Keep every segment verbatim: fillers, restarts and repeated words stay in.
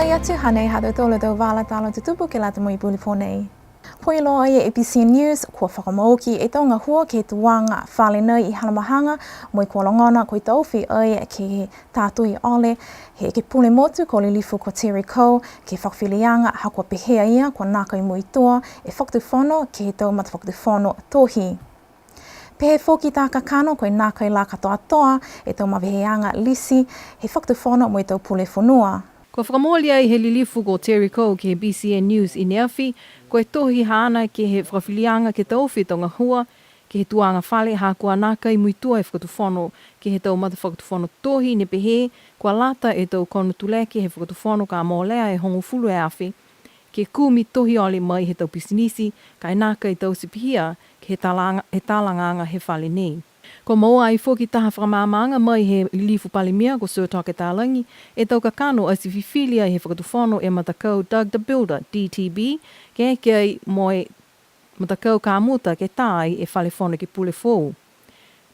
Ai atu, hanei ha tautolu a tau vala tala tutupu ke lata mo e puli pō nei. Kua iloa e A B C News, kua fakamaoki e tau gahua ke he tuaga fale nei i Halamahaga, mo e kua logona ko e taofi ai ke he tā tohi ole he Ekepule Motu ko Lilifu ko Terry Coe, ke he fakafiliaga ha kua pehē a ia kua nākai muitua e Fakatufono ke he tau matafakatufono tohi. Pehē foki tā kakano ko e nākai la katoatoa e tau maveheaga lisi he Fakatufono mo e tau pule fonua. Kua fakamooli ai he Lilifu ko Terry Coe ke he B C N News i ne afi, ko e tohi haana ke he fakafiliaga ke taofi e tau gahua ke he tuaga fale ha kua nākai muitua e Fakatufono ke he tau matafakatufono tohi, ne pehē kua lata e tau konotuleke he Fakatufono ka molea e hogofulu e afe ke kumi tohi ole mai he tau pisinisi, ka e nākai taute pihia ke he talaga-, he talagaaga he fale nei. Kua moua ai foki taha fakamaamaaga mai he Lilifu Palemia ko Sir Toke Talagi e tau kakano ati fifili ai he Fakatufono e matakau Doug the Builder, D T B, ke eke ai mo e matakau kamuta ke tā ai e Fale Fono Ekepule foou.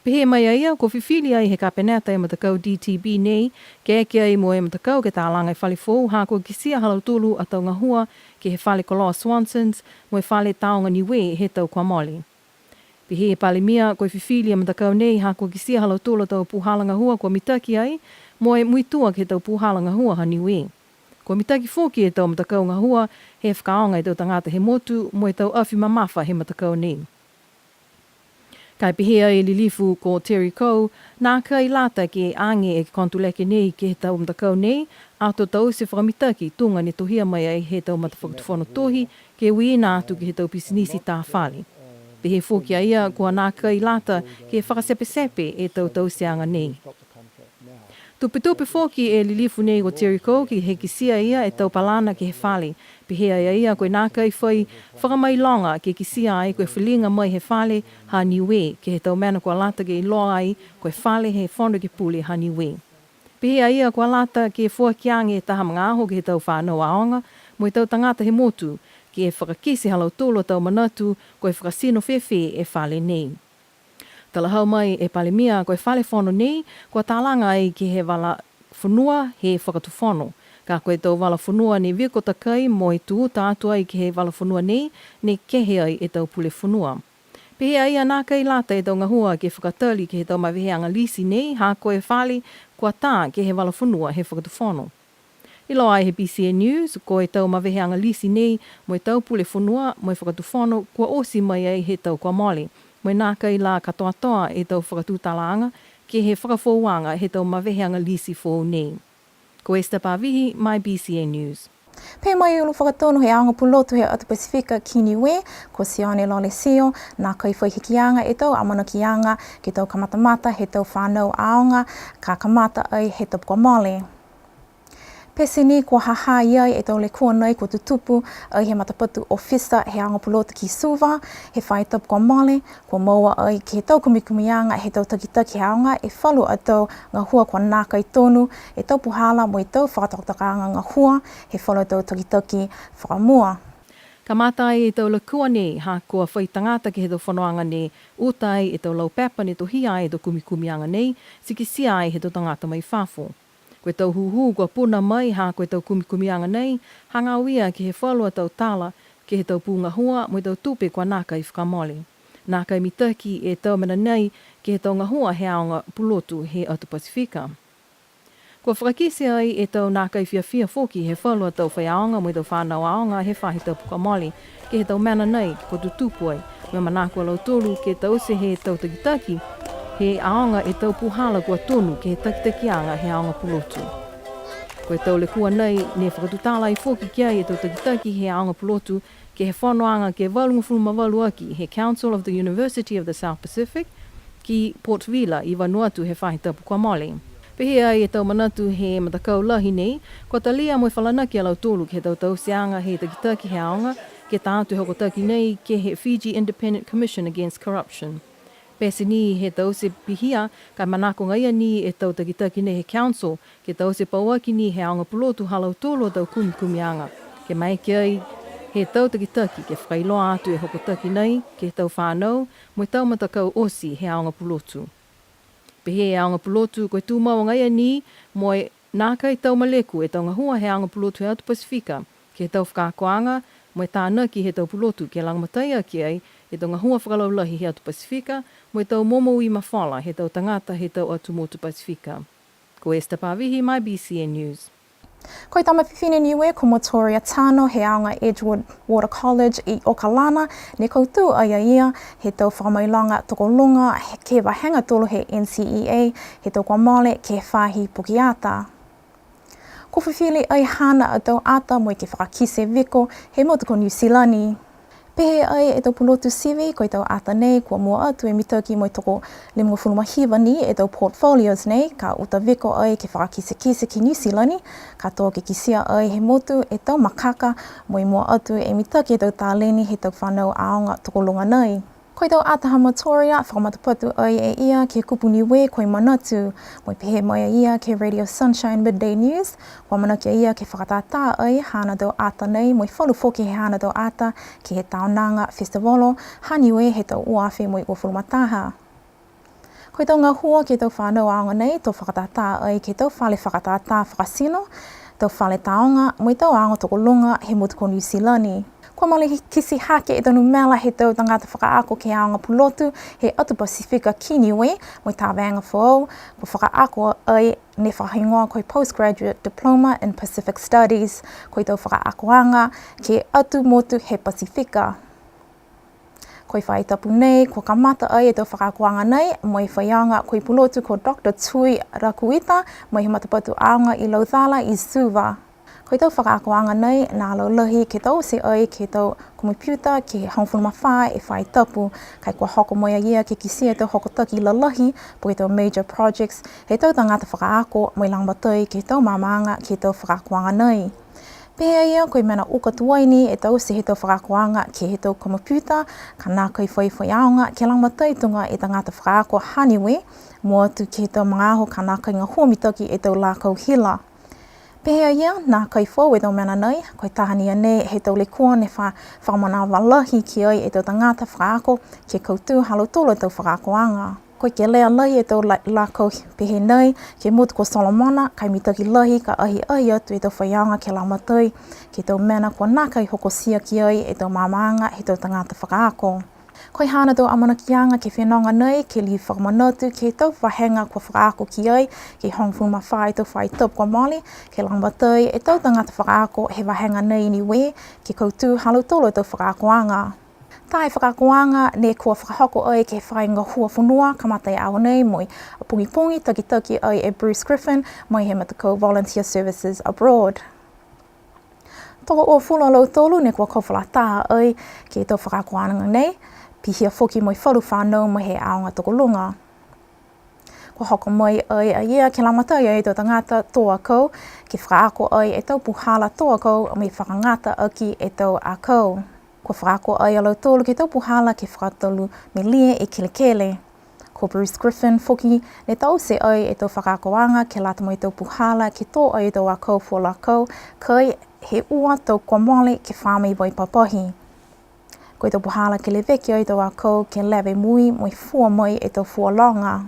Pehē mai a ia, kua fifili ai he Kapeneta e matakau D T B nei, ke eke ai mo e matakau ke talaga e fale foou, ha kua kitia ha lautolu a tau gahua ke he fale koloa Swansons, mo e fale Tāoga Niue he tau kua mole. Pehē e Palemia, kua fifili e matakau nei, ha kua kitia ha lautolu a tau puhala gahua kua mitaki ai, mo e muitua ke he tau puhala gahua ha Niue. Kua mitaki foki e tau matakau gahua he fakaaoga e tau tagata he motu mo e tau afi mamafa he matakau nei. Ka e pehē ai e Lilifu ko Terry Coe, nākai lata ke age e konotuleke nei ke he tau matakau nei, ato taute fakamitaki tuga ne tohia mai ai he tau matafakatufono tohi, ke uiina atu ke he tau pisinisi tā fale. Pehē foki a ia, kua nākai lata ke fakatepetepe e tau tauteaga nei. Tupetupe foki e Lilifu nei ko Terry Coe ke he kitia e ia e tau palana ke he fale. Pehē a ia, ko e nākai fai fakamailoga ke kitia ai ko e filiga mai he fale ha Niue ke he tau mena kua lata ke iloa ai ko e fale he Fono Ekepule ha Niue. Pehē a ia kua lata ke foaki age e taha magaaho ke he tau fanau aoga mo e tau tagata he motu, ke fakakite ha lautolu a tau manatu ko e fakatino fēfē e fale nei. Talahau mai e Palemia, ko e fale fono nei, kua talaga ai ke he vala fonua he Fakatufono. Ka ko e tau vala fonua ne viko takai mo e tū uta atu ai ke he vala fonua nei, ne kehe ai e tau pule fonua. Pehē a ia nākai lata e tau gahua ke fakatali ke he tau maveheaga lisi nei, ha ko e fale kua tā ke he vala fonua he Fakatufono. Iloa ai he B C N News, ko e tau maveheaga lisi nei, mo e tau pule fonua, mo e Fakatufono, kua oti mai ai he tau kua mole. Mo e nākai la katoatoa e tau fakatutalaaga, ke he fakafoouaga he tau maveheaga lisi foou nei. Ko Esther Pavihi, mai B C N News. Pehē mai e ulu fakatonu he aoga pulotu he atu Pasifika ki Niue, ko Sione Lolesio, nākai fai hikiaga e tau amanakiaga ke he tau kamatamata he tau fanau aoga, ka kamata ai he tau kua mole. Pete ni kua ha ha i ai e tau lekua nei kua tutupu ai he matapatu ofisa he aoga pulotu ki Suva, he faahi tapu kua mole, kua moua ai ke he tau kumikumiaga he tau takitaki he aoga e falu a tau gahua kua nākai tonu e tau puhala mo e tau fakatokatokaaga gahua he falu a tau takitaki fakamua. Kamata ai e tau lekua nei, ha kua fai tagata ke he tau fonoaga nei, uta ai e tau laupepa ne tohia ai e tau kumikumiaga nei, ti kitia ai he tau tagata mai fafo. Ko e tau hūhū kua puna mai ha ko e tau kumikumiaga nei, hagaao ia ke he falu a tau tala, ke he tau pū gahua, mo e tau tupe kua nākai fakamole. Nākai mitaki e tau mena nei, ke he tau gahua he aoga pulotu he atu Pasifika. Kua fakakite ai e tau nākai fiafia foki he falu a tau faiaoga mo e tau fanau aoga he faahi tapu kua mole, ke he tau mena nei kua tutupu ai, mo e manako a lautolu ke taute he tau takitaki he aoga e tau puhala kua tonu ke he takitakiaga he aoga pulotu. Ko e tau lekua nei, ne fakatutala ai foki ki ai e tau takitaki he aoga pulotu, ke he fonoaga ke valugofulu ma valu aki he Council of the University of the South Pacific, ki Port Vila i Vanuatu he faahi tapu kua mole. Pehē ai e tau manatu he matakau lahi nei, kua talia mo e falanaki a lautolu ke he tau tauteaga he takitaki he aoga, ke tā atu e hokotaki nei ke he Fiji Independent Commission Against Corruption. Pete ni he taute pihia, ka e manako agaia ni e tau takitaki nei he Council, ke taute pauaki ni he aoga pulotu ha lautolu a tau kumikumiaga. Ke maeke ai he tau takitaki ke fakailoa atu e hokotaki nei, ke he tau fanau, mo e tau matakau oti he aoga pulotu. Pehē e aoga pulotu, ko e tumau agaia ni, mo e Nākai tau maleku e tau gahua he aoga pulotu he atu Pasifika ke he tau fakaakoaga, mo e tānaki he tau pulotu ke lagomatai aki ai e tau gahua fakalaulahi he atu Pasifika, mo e tau momoui mafola he tau tagata he tau atu motu Pasifika. Ko Esther Pavihi, mai B C N News. Ko e tama fifine Niue ko Motoria Tano he aoga Edgewater College i Okalana, ne kautū ai a ia he tau fakamailoga tokoluga he, ke he vahega tolu he N C E A, he tau kua mole ke he faahi pukeata. Kua fifili ai haana a tau ata mo e ke fakakite viko he motu ko Niu Silani. Pehē ai e tau pulotu sivi, ko e tau ata nei kua mua atu e mitaki mo e toko limagofulu ma hiva ni e tau portfolios nei, ka uta viko ai ke fakakitekite ki Niu Silani, ka to ke kitia ai he motu e tau makaka mo e mua atu e mitaki e tau taleni he tau fanau aoga tokoluga nei. Ko e tau ata ha Motoria, fakamatapatu ai e ia ke he kupu Niue ko e manatu, mo e pehē mai a ia ke he Radio Sunshine Midday News, kua manako a ia ke fakatātā ai haana tau ata nei, mo e falu foki he haana tau ata ke he Taonaga Festival ha Niue he tau ua afe mo e uafulu ma taha. Ko e tau gahua ke he tau fanau aoga nei, to fakatātā ai ke he tau fale fakatātā fakatino, tau fale taoga, mo e tau aoga tokoluga he motu ko Niu Silani. Kua mole kisi hake e tau numela he tau tagata fakaako ke he aoga pulotu he atu Pasifika ki Niue, mo e tavega foou, kua fakaako ai ne fakahigoa ko e Postgraduate Diploma in Pacific Studies, ko e tau fakaakoaga ke he atu motu he Pasifika. Ko e faahi tapu nei, kua kamata ai e tau fakaakoaga nei, mo e faiaoga ko e pulotu ko Doctor Tui Rakuita, mai he matapatu aoga i Laucala i Suva. Ko e tau fakaakoaga nei, ne laulahi ke taute ai ke he tau komopiuta ke hogofulu ma fā e faahi tapu, ka e kua hoko mai a ia ke kitia e tau hokotaki lalahi, po ke tau major projects, he tau tagata fakaako, mo e lagomatai ke he tau maamaaga ke he tau fakaakoaga nei. Pehē a ia ko e mena uka tuai ni e taute he tau fakaakoaga ke he tau komopiuta, ka nākai fai faiaoga ke lagomatai tuga e tagata fakaako ha Niue, mua atu ke he tau magaaho ka nākai gahua mitaki e tau lakau hila. Pehē a ia, nākai foou e tau mena nei, ko e taha ni a nei he tau lekua ne fa-, fakamanava lahi ki ai e tau tagata fakaako ke kautū ha lautolu a tau fakaakoaga. Ko e kelea lahi e tau la-, lakau pehē nei ke he motu ko Solomona, ka e mitaki lahi ka ahiahi atu e tau faiaoga ke lagomatai ke he tau mena kua nākai hokotia ki ai e tau maamaaga he tau tagata fakaako. Ko e haana tau amanakiaga ke he fenoga nei, ke liu fakamanatu ke he tau vahega kua fakaako ki ai, ke hogofulu ma fā e tau faahi tapu kua mole, ke lagomatai e tau tagata fakaako he vahega nei i Niue, ke kautū ha lautolu a tau fakaakoaga. Taha e fakaakoaga ne kua fakahoko ai ke he faahi gahua fonua, kamata e aho nei mo e pogipogi, takitaki ai e Bruce Griffin, mai he matakau Volunteer Services Abroad. Tokouafulu a lautolu ne kua kau fakalataha ai ke he tau fakaakoaga nei, pihia foki mo e falu fanau mai he aoga tokoluga. Kua hoko mai ai a ia ke lagomatai ai e tau tagata tō akau, ke fakaako ai e tau puhala tō akau mo e fakagata aki e tau akau. Kua fakaako ai a lautolu ke he tau puhala ke fakatolu melie e kelekele. Ko Bruce Griffin foki ne taute ai e tau fakaakoaga ke lata mo e tau puhala ke tō ai e tau akau fua lakau, ka e he ua tau kua mole ke fā mai Vaipapahi. Ko e tau puhala ke leveki ai e tau akau ke leva e moui mo e fua mai e tau fua loga.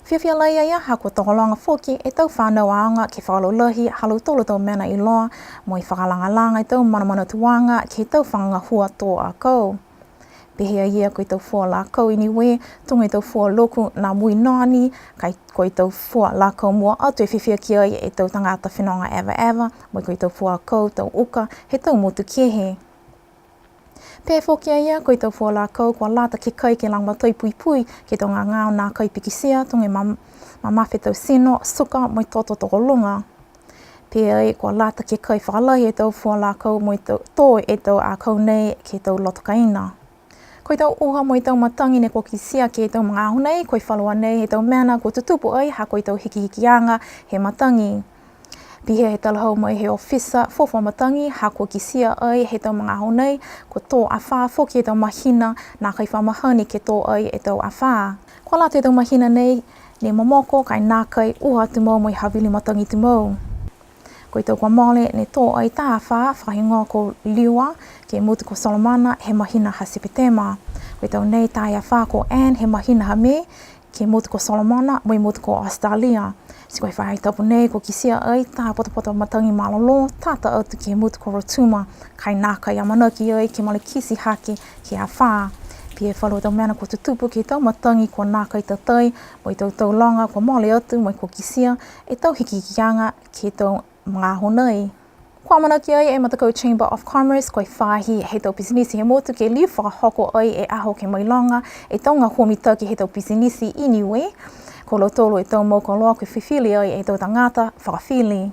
Fiafia lahi a ia ha kua tokologa foki e tau fanau aoga ke fakalaulahi ha lautolu a tau mena iloa mo e fakalagalaga e tau manamanatuaga ke he tau fakagahua tō akau. Pehē a ia ko e tau fua lakau i Niue, tuga e tau fua loku ne moui noa ni, ka e ko e tau fua lakau mua atu e fiafia ki ai e tau tagata fenoga evaeva, mo e ko e tau fua akau, tau uka, he tau motu kehe. Pehē foki a ia, ko e tau fua lakau kua lata ke kai ke lagomatai puipui ke he tau gagao nākai pikitia, tuga e mam-, mamafa e tau tino, suka, mo e toto tokoluga. Pehē ai kua lata ke kai fakalahi e tau fua lakau mo e tau, tō e tau akau nei ke he tau loto kaina. Ko e tau uha mo e tau matagi ne kua kitia ke he tau magaaho nei, ko e falu a nei he tau mena kua tutupu ai ha ko e tau hikihikiaga he matagi. Pihia he talahau mai he ofisa fuafua matagi, ha kua kitia ai he tau magaaho nei, kua tō afā foki e tau mahina nākai fa mahani ke tō ai e tau afā. Kua lata e tau mahina nei ne momoko, ka e nākai uha tumau mo e havili matagi tumau. Ko e tau kua mole ne tō ai taha afā fakahigoa ko Liua, ke he motu ko Solomona, he mahina ha Sepetema. Ko e tau nei taha afā ko Anne, he mahina ha Me, ke he motu ko Solomona, mo e motu ko Australia. Ti ko e faahi tapu nei kua kitia ai taha potopoto matagi malolō tata atu ke he motu ko Rotuma, ka e nākai amanaki ai ke malikiti hake ke he afā. Pihia falu a tau mena kua tutupu ke he tau matagi kua nākai tatai, mo e tau tau loga kua mole atu, mo e kua kitia e tau hikihikiaga ke he tau magaaho nei. Kua amanaki ai e matakau Chamber of Commerce, ko e faahi he tau pisinisi he motu ke liu fakahoko ai e aho ke mailoga e tau gahua mitaki he tau pisinisi i Niue. Ko lautolu e tau mau koloa ke fifili ai e tau tagata fakafili.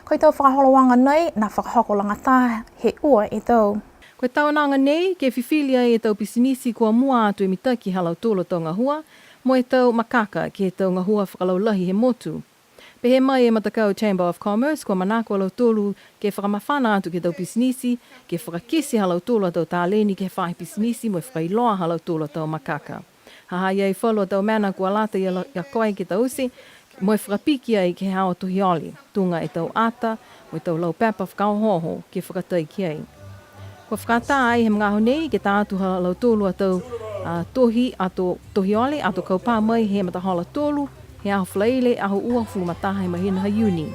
Ko e tau fakaholoaga nei, ne fakahoko lagataha he ua e tau. Ko e tau aga nei, ke fifili ai e tau pisinisi kua mua atu e mitaki ha lautolu a tau gahua, mo e tau makaka ke he tau gahua fakalaulahi he motu. Pehē mai e matakau Chamber of Commerce, kua manako a lautolu ke fakamafana atu ke he tau pisinisi, ke fakakite ha lautolu a tau taleni ke he faahi pisinisi, mo e fakailoa ha lautolu a tau makaka. Ha ha i ai falu a tau mena kua lata ia la-, ia koe ke taute, mo e fakapiki ai ke he haau a tohi ole, tuga e tau ata, mo e tau laupepa fakaohooho ke fakatai ki ai. Kua fakatā ai he magaaho nei ke tā atu ha lautolu a tau, a, tohi, ato tohi ole, ato kaupā mai he matahola tolu, he aho Falaile, aho uafulu ma taha he mahina ha Iuni.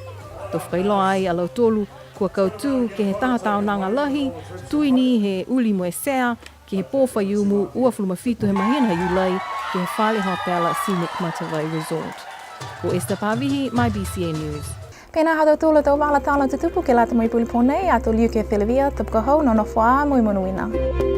To fakailoa ai a lautolu kua kautū ke he taha taonaga lahi, tui ni he uli mo e sea, ke he pō Faiumu, uafulu ma fitu he mahina ha Iulai, ke he fale hotela Scenic Matavai Resort. Ko Esther Pavihi, mai B C N News. Pihia ha tautolu a tau vala tala tutupu ke lata mo e puli pō nei, ato liu ke feleveia, tapu ka hau, nonofo ā mo e monuina.